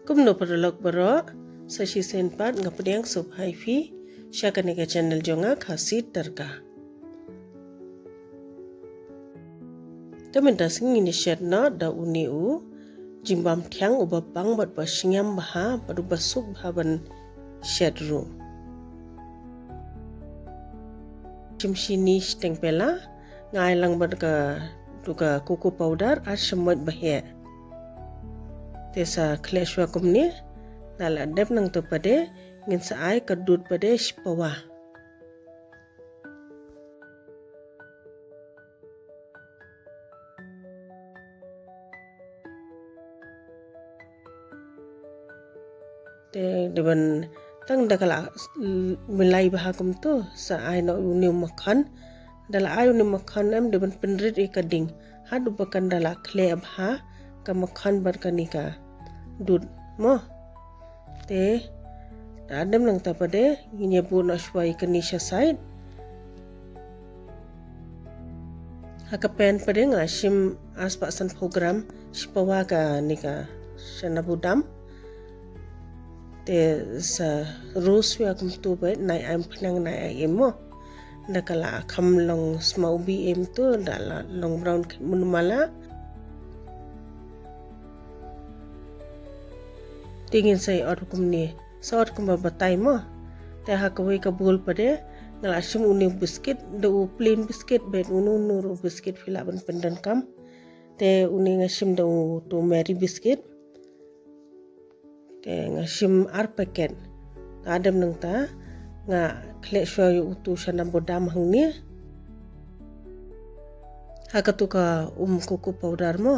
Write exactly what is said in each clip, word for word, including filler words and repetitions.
Kumno paralok baroh, sa shisien pat nga pdiang sngewbha ïa phi sha kane ka channel jong nga, Khasi Tyrka. Te mynta sngi ngin ïa shet noh da une u jingbam thiang uba bang bad ba shngiam bha bad uba suk bha ban shet ruh. Shim shini shiteng pela, nga ai lang bad katu ka cocoa powder ar shamoit ba heh. Te sa khleh shuwa kumne, da la dep nangta pat de ngin sa ai ka dud pat de shipawa. Te dei ban tang da ka la milai bha kumtu sa ai noh une u makkhan. Da la ai une u makkhan em dei ban pynrit ïa ka ding. Haduh ba kan da la khleh bha ka makkhan bad kane ka dud mo. Te da dep nangta pat de ngin ïa buh noh shuwa ïa kane sha side. Ha ka pan pat de nga la shim arspah sanphew gram shipawa kane ka chana badam. Te sa roast shuwa kumtu bad nai ai umphniang nai ai im mo. Da ka la kham long sma ubi im tu da la long brown khet mun mala. Te ngin sa ïa ot kumne, sa ot kumba batai mo. Te ha kawei ka bowl pat de nga la shim une u biscuit, da u plain biscuit bad uno uno ruh u biscuit phi lah ban pyndonkam. Te une nga shim da utu Marie biscuit. Te nga shim ar packet. Da dep nangta nga khleh shuwa ïa utu chana badam hangne. Ha katu ka um cocoa powder mo.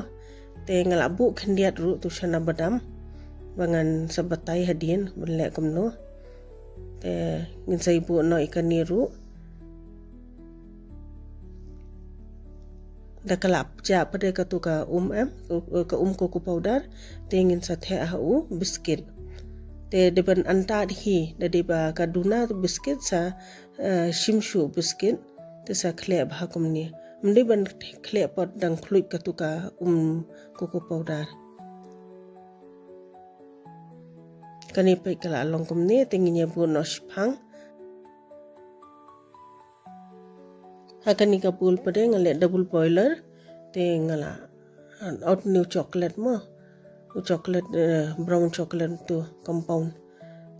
Te nga la buh khyndiat ruh utu chana badam ba ngan sa batai hadien ban leh kumno. Te ngin sa ïa buh noh ïa kane ruh. Da ka la jah pat de katu ka um em, ka um cocoa powder, te ngin sa theh ha u biscuit. Te dei ban antad hi, da dei ba ka duna tu biscuit sa, eh, shim shuh biscuit, te sa khleh bha kumne. Ym dei ban khleh pat dang khluit katu ka um cocoa powder. Kane pat ka la long kumne, te ngin ïa buh noh shiphang. Ha kane ka bowl pat de nga leh double boiler, te nga la, uh, ot une u chocolate mo. U chocolate, uh, brown chocolate tu compound.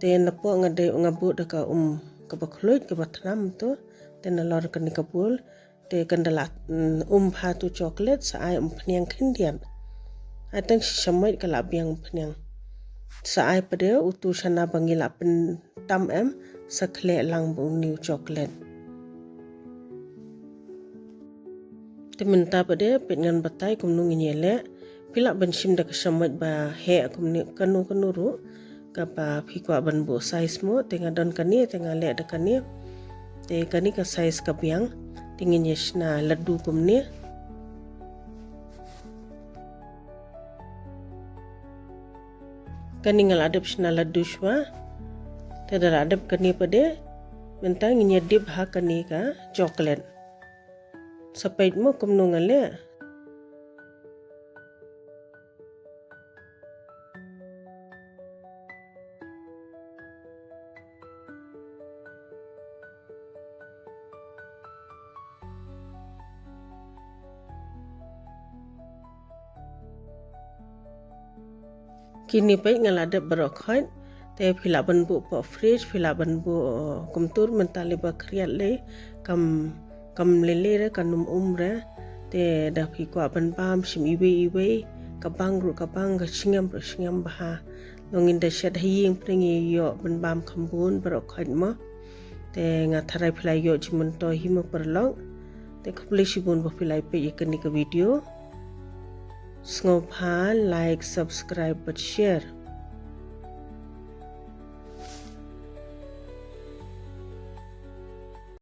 Te napoh nga dei nga buh da ka um kaba khluit kaba thnam tu. Te nalor kane ka bowl. Te kan da la, mm, um bha tu chocolate sa ai umphniang khyndiat. Ai tang shi shamoit ka la biang umphniang. Sa ai pat de utu chana ba ngi la pyn tam em sa khleh lang bad une u chocolate. Te mynta pat de peit ngan batai kumno ngin ïa leh. Phi lah ban shim da ka shamoit ba heh kumne kano kano ruh. Kaba phi kwah ban buh size mo, te nga don kane, te nga leh da kane. Te kane ka size ka biang, te ngin ïa shna laddu kumne. Kane nga la dep shna laddu shuwa. Te da la dep kane pat de, mynta ngin ïa dip ha kane ka chocolate. Sa peit mo kumno nga leh. Kine pat nga la dep baroh khoit, te phi lah ban buh hapoh fridge, phi lah ban buh, uh, kumtu mynta lei ba khriat lei, kam, kam lei lei re, kan ym um re, te da phi kwah ban bam shim iwei iwei, ka bang ruh ka bang, ka shngiam ruh shngiam bha. Long ngin da shet ha ïing pyrshah ïoh ban bam kham bun baroh khoit mo. Te nga tharai phi la ïoh jingmyntoi hi mo paralok. Te khublei shibun ba phi la peit ïa kane ka video. Sngewbha like, subscribe bad share.